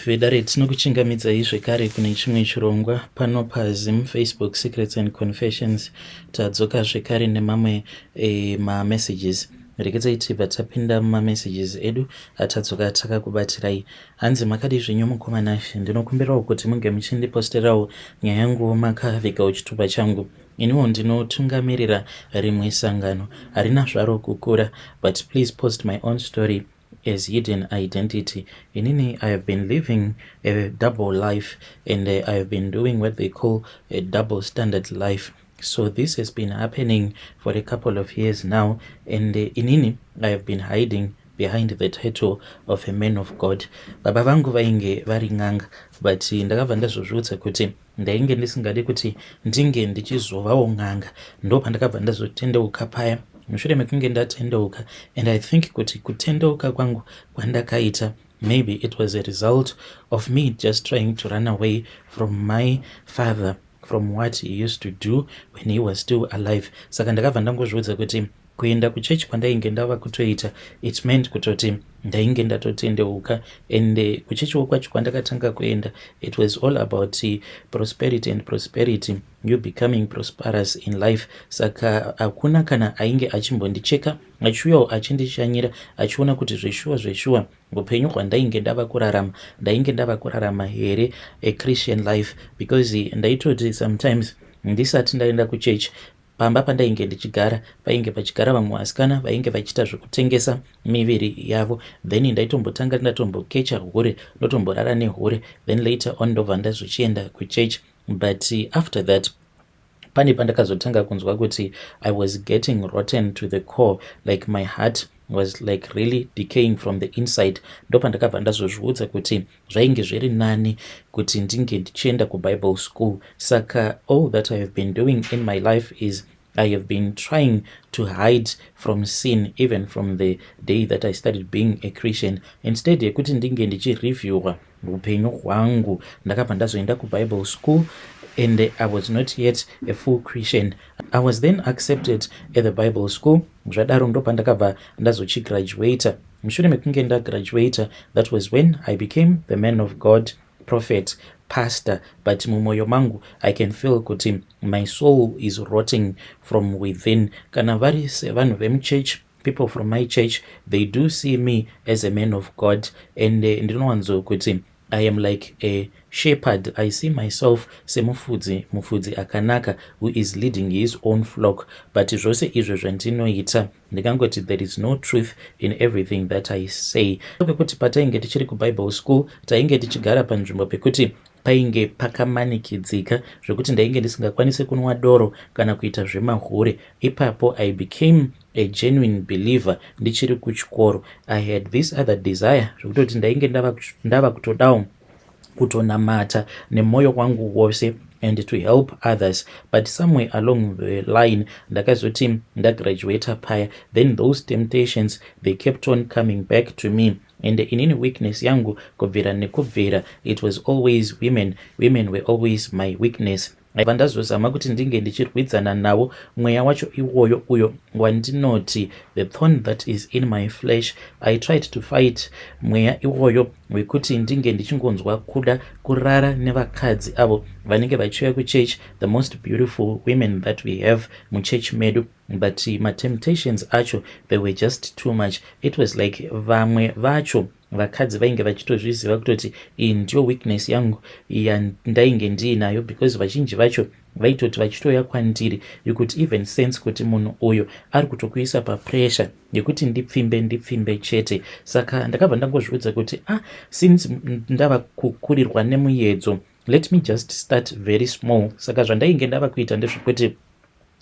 Vedare, tinokuchingamidzai zvekare kune chimwe chirongwa pano paZim Facebook Secrets and Confessions. Tadzoka zvekare nemamwe mamessages. Regedzai tibva tapinda mumamessages edu atadzoka takakubatirai. Hanzi, "Makadi zvenyu mukoma Nashe? Ndinokumbirawo kuti munge muchindiposterawo nyaya yangu makavigawo chitupa changu. Iniwo ndinotungamirira rimwe sangano, harina zvaro kukura, but please post my own story as hidden identity. Inini I have been living a double life and I have been doing what they call a double standard life. So this has been happening for a couple of years now and inini I have been hiding behind the title of a man of God. Baba vangu vainge vari n'anga, but ndakabva ndazozviudza kuti ndainge ndisingadi kuti ndinge ndichizovawo n'anga. Ndo pandakabva ndazotendeuka paya. Mushure mekunge ndatendeuka, and I think kuti kutendeuka kwangu kwandakaita, maybe it was a result of me just trying to run away from my father, from what he used to do when he was still alive. Saka ndakabva ndangozviudza kuti kuenda kuchechi kwandainge ndava kutoita, it meant kutoti ndainge ndatotendeuka. And kuchechiwo kwacho kwandakatanga kuenda, it was all about prosperity and prosperity, you becoming prosperous in life. Saka hakuna kana ainge achimbondicheka, achiuyawo achindishanyira, achiona kuti zveshuwa zveshuwa upenyu hwandainge ndava kurarama, ndainge ndava kurarama here a Christian life, because ndaitoti sometimes ndisati ndaenda kuchechi, pamba pandainge ndichigara painge pachigara vamwe vasikana vainge vachiita zvekutengesa miviri yavo. Then ndaitombotanga ndatombokecha hure, ndotomborara nehure, then later on ndobva ndazochienda kuchechi. But after that, pane pandakazotanga kunzwa kuti I was getting rotten to the core, like my heart was like really decaying from the inside. Ndopandakabva ndazozviudza kuti zvainge zviri nani kuti ndinge ndichienda kuBible school. Saka all that I have been doing in my life is I have been trying to hide from sin even from the day that I started being a Christian. Instead yekuti ndinge ndichireviewa upenyu hwangu, ndakabva ndazoenda kuBible school and I was not yet a full Christian. I was then accepted at the Bible school. Zvadaro, ndopandakabva ndazochigraduata. Mushure mekunge ndagraduata, that was when I became the man of God, prophet, pastor, but mumwoyo mangu I can feel kuti my soul is rotting from within. Kana vari sevanhu vemuchurch, people from my church, they do see me as a man of God and ndinowanzo kuti I am like a shepherd. I see myself semufudzi, mufudzi akanaka who is leading his own flock, but zvose izvo zvandinoita, ndingangoti there is no truth in everything that I say. Pekuti patainge tichiri kuBible school, tainge tichigara panzvimbo pekuti painge pakamanikidzika zvekuti ndainge ndisingakwanisi kunwa doro kana kuita zvemahure. Ipapo I became a genuine believer. Ndichiri kuchikoro, I had this other desire zvekutoti ndainge ndava kutodawo kutonamata nemwoyo wangu wose and to help others. But somewhere along the line, ndakazoti ndagraduata paya, then those temptations, they kept on coming back to me. And inini weakness yangu kubvira nekubvira, it was always women. Women were always my weakness. Bva ndazozama kuti ndinge ndichirwidzana nawo mweya wacho iwoyo, uyo wandinoti the thorn that is in my flesh. I tried to fight mweya iwoyo wekuti ndinge ndichingonzwa kuda kurara nevakadzi avo vanenge vachiuya kuchurch, the most beautiful women that we have muchurch medu. But matemptations acho, they were just too much. It was like vamwe vacho vakadzi vainge vachitozviziva kutoti iyi ndiyo weakness yangu yandainge ndiinayo, because vazhinji vacho vaitoti vachitouya kwandiri, you could even sense kuti munhu uyo ari kutokuisa papressure yekuti ndipfimbe, ndipfimbe chete. Saka ndakabva ndangozviudza kuti, ah, since ndava kukurirwa nemuedzo, let me just start very small. Saka zvandainge ndava kuita ndezvekuti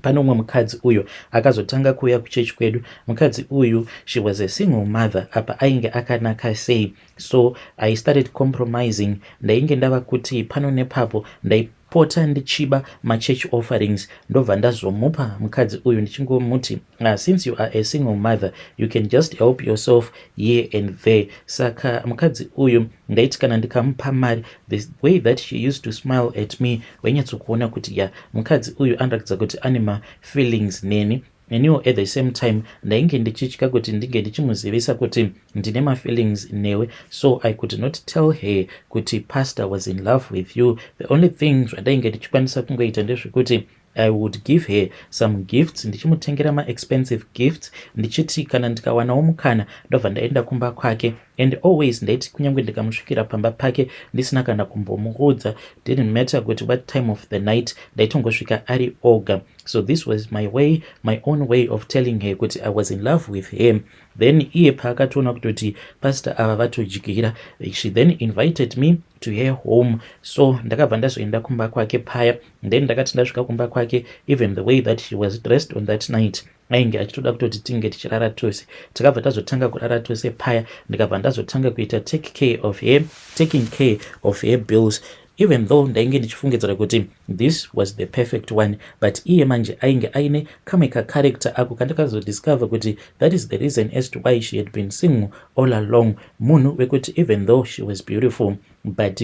pane umwe mukadzi uyo akazotanga kuuya kuchechi kwedu. Mukadzi uyu, she was a single mother. Apa ainge akanaka sei. So I started compromising. Ndainge ndava kuti pano nepapo ndaipota ndichiba machurch offerings, ndobva ndazomupa mukadzi uyu, ndichingomuti, "Since you are a single mother, you can just help yourself here and there." Saka mukadzi uyu, ndaiti kana ndikamupa mari, the way that she used to smile at me, wainyatsokuona kuti ya, mukadzi uyu anoratidza kuti ane mafeelings neni. Neniwo at the same time ndainge ndichitya kuti ndinge ndichimuzivisa kuti ndine mafeelings newe, so I could not tell her kuti pastor was in love with you. The only thing zvandainge ndichikwanisa kungoita ndezvekuti I would give her some gifts, ndichimutengera maexpensive gifts, ndichiti kana ndikawanawo mukana ndobva ndaenda kumba kwake. And always ndaiti kunyange ndikamusvikira pamba pake ndisina kana kumbomuudza, didn't matter kuti what time of the night, ndaitongosvika ari oga. So this was my way, my own way of telling her kuti I was in love with him. Then iye paakatoona kutoti pastor ava vatodyira, she then invited me to her home. So ndakabva ndazoenda kumba kwake paya. Then ndakati ndasvika kumba kwake, even the way that she was dressed on that night, ainge achitoda kutoti tinge tichirara tose. Takabva tazotanga kurara tose paya. Ndikabva ndazotanga kuita take care of her, taking care of her bills, even though ndainge ndichifungidzira kuti this was the perfect one. But iye manje ainge aine kamwe kacharacter ako kandakazodiscover kuti that is the reason as to why she had been single all along. Munhu wekuti even though she was beautiful, but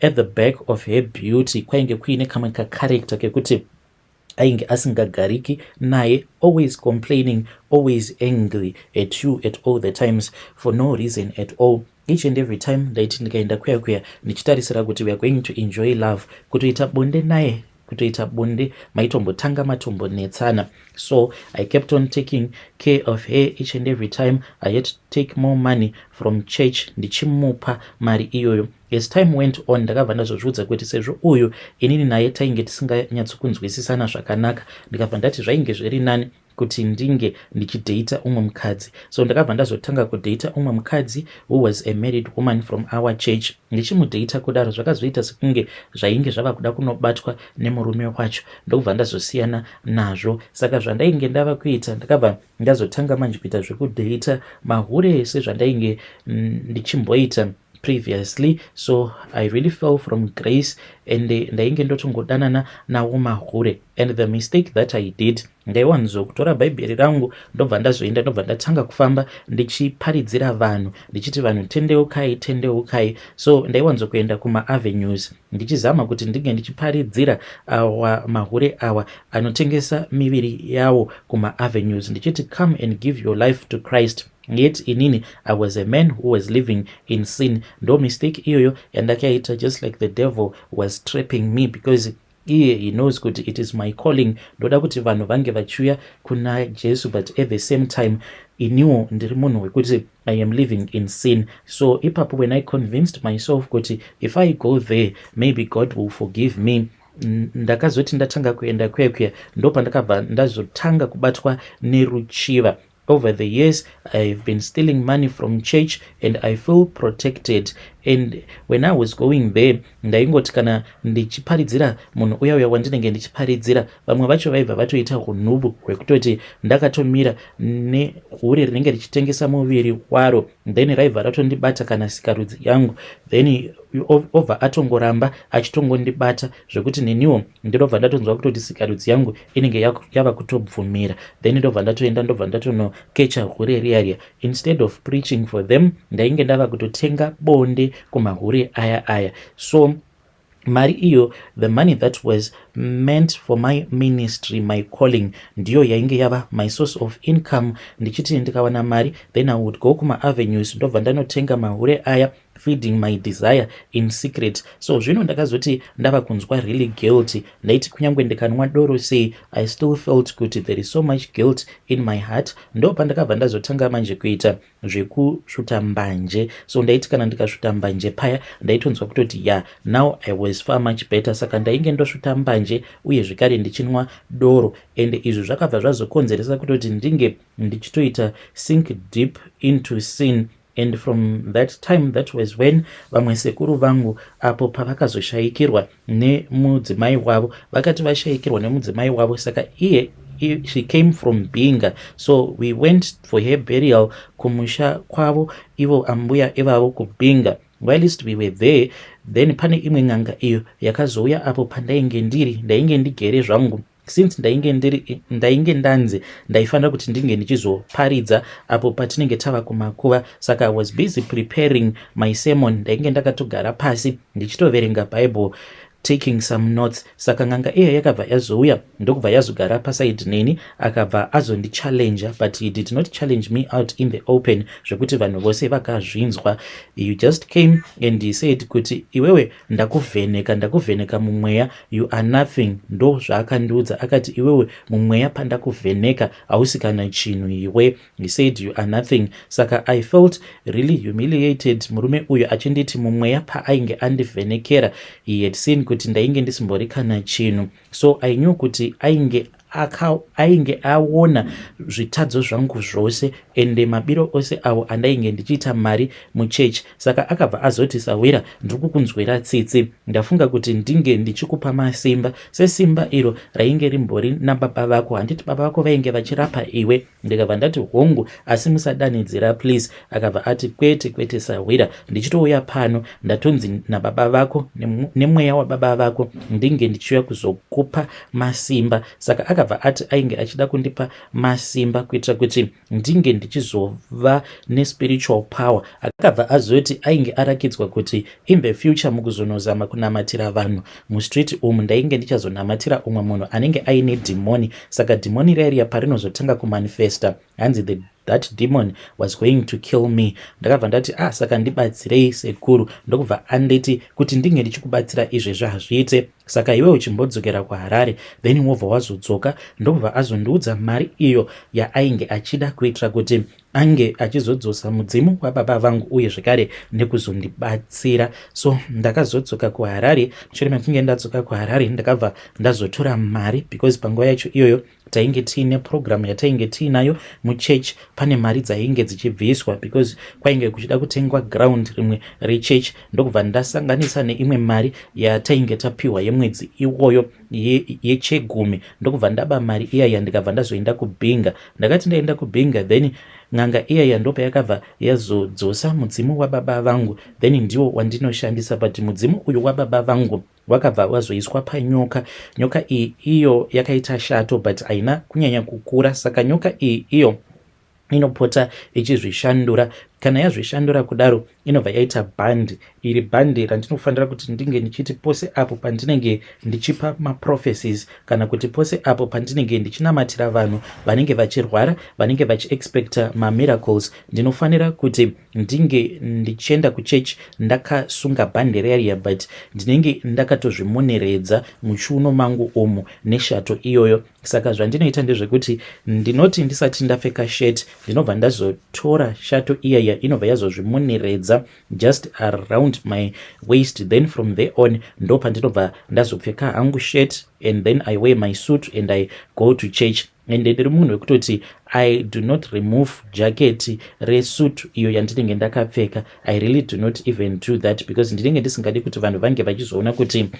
at the back of her beauty kwainge kuine kamwe kacharacter kekuti ainge asingagariki naye, always complaining, always angry at you at all the times for no reason at all. Each and every time ndaiti ndikaenda kuya kuya ndichitarisira kuti we are going to enjoy love, kutoita bonde naye, kutoita bonde maitombotanga matombonetsana. So I kept on taking care of her each and every time. I had to take more money from church, ndichimupa mari iyoyo. As time went on, ndakabva ndazozviudza kuti sezvo uyu inini naye tainge tisinganyatsokunzwisisana zvakanaka, ndikabva ndati zvainge zviri nani kuti ndinge ndichidheita umwe mukadzi. So ndakabva ndazotanga kudheita umwe mukadzi who was a married woman from our church. Ndichimudheita kudaro, zvakazoita sekunge zvainge zvava kuda kunobatwa nemurume wacho, ndokubva ndazosiyana nazvo. Saka zvandainge ndava kuita, ndakabva ndazotanga manje kuita zvekudheita mahure sezvandainge ndichimboita previously. So I really fell from grace and ndainge ndotongodanana nawo mahure. And the mistake that I did, ndaiwanzokutora Bhaibheri rangu, ndobva ndazoenda, ndobva ndatanga kufamba ndichiparidzira vanhu, ndichiti vanhu, "Tendeukai, tendeukai." So ndaiwanzokuenda kumaavenues ndichizama kuti ndinge ndichiparidzira awa mahure awa anotengesa miviri yawo kumaavenues, ndichiti, "Come and give your life to Christ." Yet inini I was a man who was living in sin. Ndo mistake iyoyo yandakaita, just like the devil was trapping me, because iye he knows kuti it is my calling, ndoda kuti vanhu vange vachiuya kuna Jesu, but at the same time iniwo ndiri munhu wekuti I am living in sin. So ipapo when I convinced myself kuti if I go there, maybe God will forgive me, ndakazoti ndatanga kuenda kuya kuya, ndo pandakabva ndazotanga kubatwa neruchiva. Over the years I've been stealing money from church and I feel protected. And when I was going there, ndaingoti kana ndichiparidzira munhu uya uya wandinenge ndichiparidzira, vamwe vacho vaibva vatoita unhubu hwekutoti ndakatomira nehure rinenge richitengesa muviri waro, then raibva ratondibata kana sikarudzi yangu, then obva atongoramba achitongondibata zvekuti neniwo ndinobva ndatonzwa kutoti sikarudzi yangu inenge yava kutobvumira. Then ndobva ndatoenda, ndobva ndatonokecha hure riya riya. Instead of preaching for them, ndainge ndava kutotenga bonde kumahure aya aya. So mari iyo, the money that was meant for my ministry, my calling, ndiyo yainge yava my source of income. Ndichiti ndikawana mari, then I would go kumaavenues, ndobva ndanotenga mahure aya, feeding my desire in secret. So zvino ndakazoti ndava kunzwa really guilty. Ndaiti kunyange ndikanwa doro sei, I still felt kuti there is so much guilt in my heart. Ndo pandakabva ndazotanga manje kuita zvekusvuta mbanje. So ndaiti kana ndikasvuta mbanje paya, ndaitonzwa kutoti ya, now I was far much better. Saka ndainge ndosvuta mbanje uye zvekare ndichinwa doro, and izvi zvakabva zvazokonzeresa kutoti ndinge ndichitoita sink deep into sin. And from that time, that was when vamwe sekuru vangu apo pavakazoshayikirwa nemudzimai wavo. Vakati vashayikirwa nemudzimai wavo, saka iye she came from Binga, so we went for her burial kumusha kwavo ivo ambuya ivavo kuBinga. Whilst we were there, then pane imwe n'anga iyo yakazouya apo pandainge ndiri. Ndainge ndigere zvangu, since ndainge ndiri, ndainge ndanzi ndaifanira kuti ndinge ndichizoparidza apo patinenge tava kumakuva. Saka I was busy preparing my sermon. Ndainge ndakatogara pasi ndichitoverenga Bible. Taking some notes. Saka n'anga iya yakabva yazouya, ndokubva yazogara paside neni, akabva azondichallenja, but he did not challenge me out in the open zvekuti vanhu vose vakazvinzwa. He just came and he said kuti, "Iwewe, ndakuvheneka, ndakuvheneka mumweya, you are nothing." Ndo zvaakandiudza. Akati, "Iwewe, mumweya pandakuvheneka hausi kana chinhu iwe." He said, "You are nothing." Saka I felt really humiliated, murume uyu achinditi mumweya paainge andivhenekera he had seen kuti ndainge ndisimbori kana chinhu. So I knew kuti ainge aona zvitadzo zvangu zvose ende mabiro ose avo andainge ndichiita mari muchechi. Saka akabva azoti, "Sawira, ndiri kukunzwira tsitsi. Ndafunga kuti ndinge ndichikupa masimba sesimba iro rainge rimbori nababa vako. Handiti baba vako vainge vachirapa iwe?" Ndikabva ndati, "Hongu, asi musadanidzira, please." Akabva ati, "Kwete, kwete, Sawira, ndichitouya pano ndatonzi nababa vako, nemweya wababa vako, ndinge ndichiuya kuzokupa masimba." Saka akabva ati ainge achida kundipa masimba kuitira kuti ndinge ndichizova nespiritual power. Akabva azoti ainge arakidzwa kuti in the future, mukuzonozama kunamatira vanhu mustreet umu, ndainge ndichazonamatira umwe munhu anenge aine dhimoni. Saka dhimoni rairiya parinozotanga kumanifesta, hanzi that demon was going to kill me. Ndakabva ndati, "Ah, saka ndibatsirei, sekuru." Ndokubva anditi, "Kuti ndinge ndichikubatsira izvezvo hazviite, saka iwe uchimbodzokera kuHarare, then wobva wazodzoka." Ndokubva azondiudza mari iyo yaainge achida kuitira kuti ange achizodzosa mudzimu wababa vangu uye zvekare nekuzondibatsira. So ndakazodzoka kuHarare. Mushure mekunge ndadzoka kuHarare, ndakabva ndazotora mari, because panguva yacho iyoyo tainge tiine program yatainge tiinayo muchechi. Pane mari dzainge dzichibviswa because kwainge kuchida kutengwa ground rimwe rechechi. Ndokubva ndasanganisa neimwe mari yatainge tapiwa yemwedzi iwoyo yechegumi, ndokubva ndaba mari iyaya, ndikabva ndazoenda kuBhinga. Ndakati ndaenda kuBhinga, then n'anga iyaya ndopayakabva yazodzosa mudzimu wababa vangu, then ndiwo wandinoshandisa. But mudzimu uyu wababa vangu wakabva wazoiswa panyoka. Nyoka iyi iyo yakaita shato, but haina kunyanya kukura. Saka nyoka iyi iyo inopota ichizvishandura. Kana yazvishandura kudaro, inobva yaita bhandi. Iri bhandi randinofanira kuti ndinge ndichiti pose apo pandinenge ndichipa maprophecies, kana kuti pose apo pandinenge ndichinamatira vanhu vanenge vachirwara, vanenge vachiexpecta mamiracles, ndinofanira kuti ndinge ndichienda kuchechi ndakasunga bhandi rariya, but ndinenge ndakatozvimoneredza muchiuno mangu umu neshato iyoyo. Saka zvandinoita ndezvekuti ndinoti ndisati ndapfeka shirt, ndinobva ndazotora shato iyaya, inobva yazozvimoneredza just around my waist. Then from there on ndo pandinobva ndazopfeka hangu shirt, and then I wear my suit and I go to church. And ndiri munhu wekutoti I do not remove jacket resuit iyo yandinenge ndakapfeka. I really do not even do that, because ndinenge ndisingadi kuti vanhu vange vachizoona kuti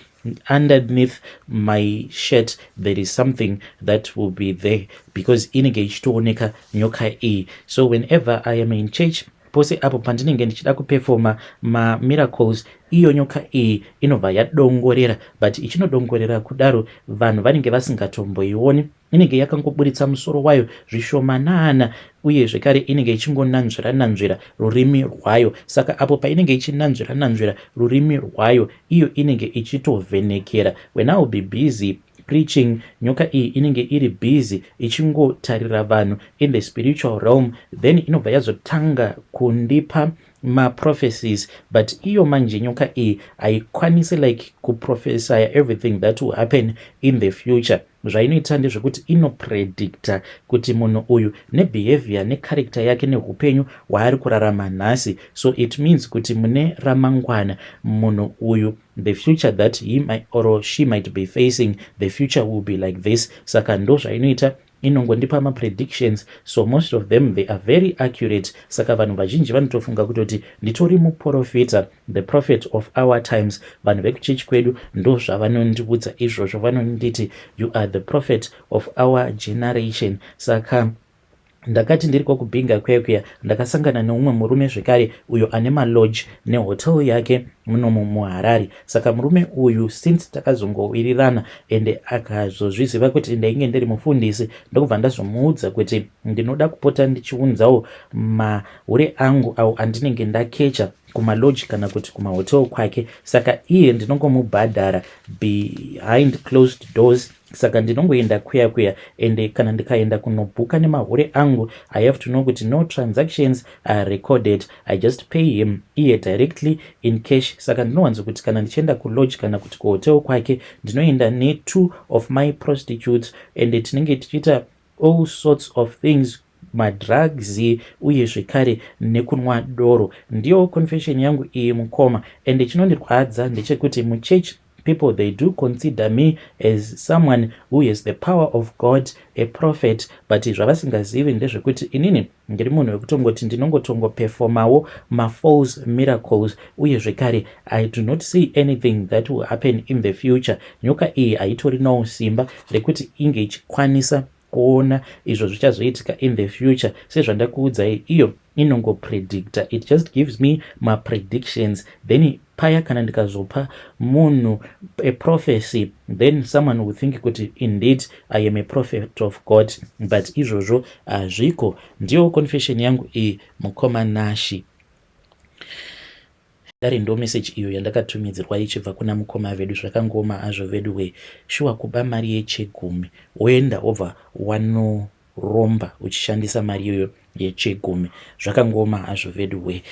underneath my shirt there is something that will be there, because inenge ichitooneka nyoka iyi. So whenever I am in church, pose apo pandinenge ndichida kupefoma mamiracles, iyo nyoka iyi inobva yadongorera. But ichinodongorera kudaro, vanhu vanenge vasingatomboioni. Inenge yakangoburitsa musoro wayo zvishomanana, uye zvekare inenge ichingonanzvira nanzvira rurimi rwayo. Saka apo painenge ichinanzvira nanzvira rurimi rwayo, iyo inenge ichitovhenekera. When I will be busy preaching, nyoka iyi inenge iri busy ichingotarira vanhu in the spiritual realm. Then inobva yazotanga kundipa maprophecies. But iyo manje nyoka iyi haikwanisi like kuprophesya everything that will happen in the future. Zvainoita ndezvekuti inopredicta kuti munhu uyu nebehavior, necharacter yake, neupenyu hwaari kurarama nhasi, so it means kuti mune ramangwana munhu uyu, the future that he might, or she might be facing, the future will be like this. Saka ndo zvainoita, inongondipa mapredictions. So most of them, they are very accurate. Saka vanhu vazhinji vanotofunga kutoti nditori muprofita, the prophet of our times. Vanhu vekuchechi kwedu ndo zvavanondiudza izvozvo. Vanonditi, "You are the prophet of our generation." Saka ndakati ndiri kwakubhinga kuya kuya, ndakasangana neumwe murume zvekare uyo ane malodge nehotel yake munomu muHarare. Saka murume uyu, since takazongowirirana ende akazozviziva kuti ndainge ndiri mufundisi, ndokubva ndazomuudza kuti ndinoda kupota ndichiunzawo mahure angu awo andinenge ndakecha. Kumalodge kana kuti kumahotel kwake. Saka iye ndinongomubhadhara behind closed doors. Saka ndinongoenda kuya kuya, ende kana ndikaenda kunobhuka nemahure angu, I have to know kuti no transactions are recorded. I just pay him iye directly in cash. Saka ndinowanzo kuti kana ndichienda kulodge kana kuti kuhotel kwake, ndinoenda netwo of my prostitutes, and tinenge tichiita all sorts of things, madrugs uye zvekare nekunwa doro. Ndiyo confession yangu iyi, mukoma. Ende chinondirwadza ndechekuti muchurch people, they do consider me as someone who has the power of God, a prophet, but zvavasingazivi ndezvekuti inini ndiri munhu wekutongoti ndinongotongoperformawo mafalse miracles, uye zvekare I do not see anything that will happen in the future. Nyoka iyi haitorinawo simba rekuti inge ichikwanisa kuona izvo zvichazoitika in the future. Sezvandakuudzai, iyo inongopredicta. It just gives me mapredictions. Then paya kana ndikazopa munhu a prophecy, then someone will think kuti indeed I am a prophet of God, but izvozvo hazviko. Ndiyo confession yangu iyi, mukoma Nashi. Dare, ndo meseji iyo yandakatumidzirwa ichibva kuna mukoma vedu. Zvakangoma azvo vedu we. Shuwa, kuba mari yechegumi, woenda wobva wanoromba uchishandisa mari iyoyo yechegumi. Zvakangoma hazvo vedu we.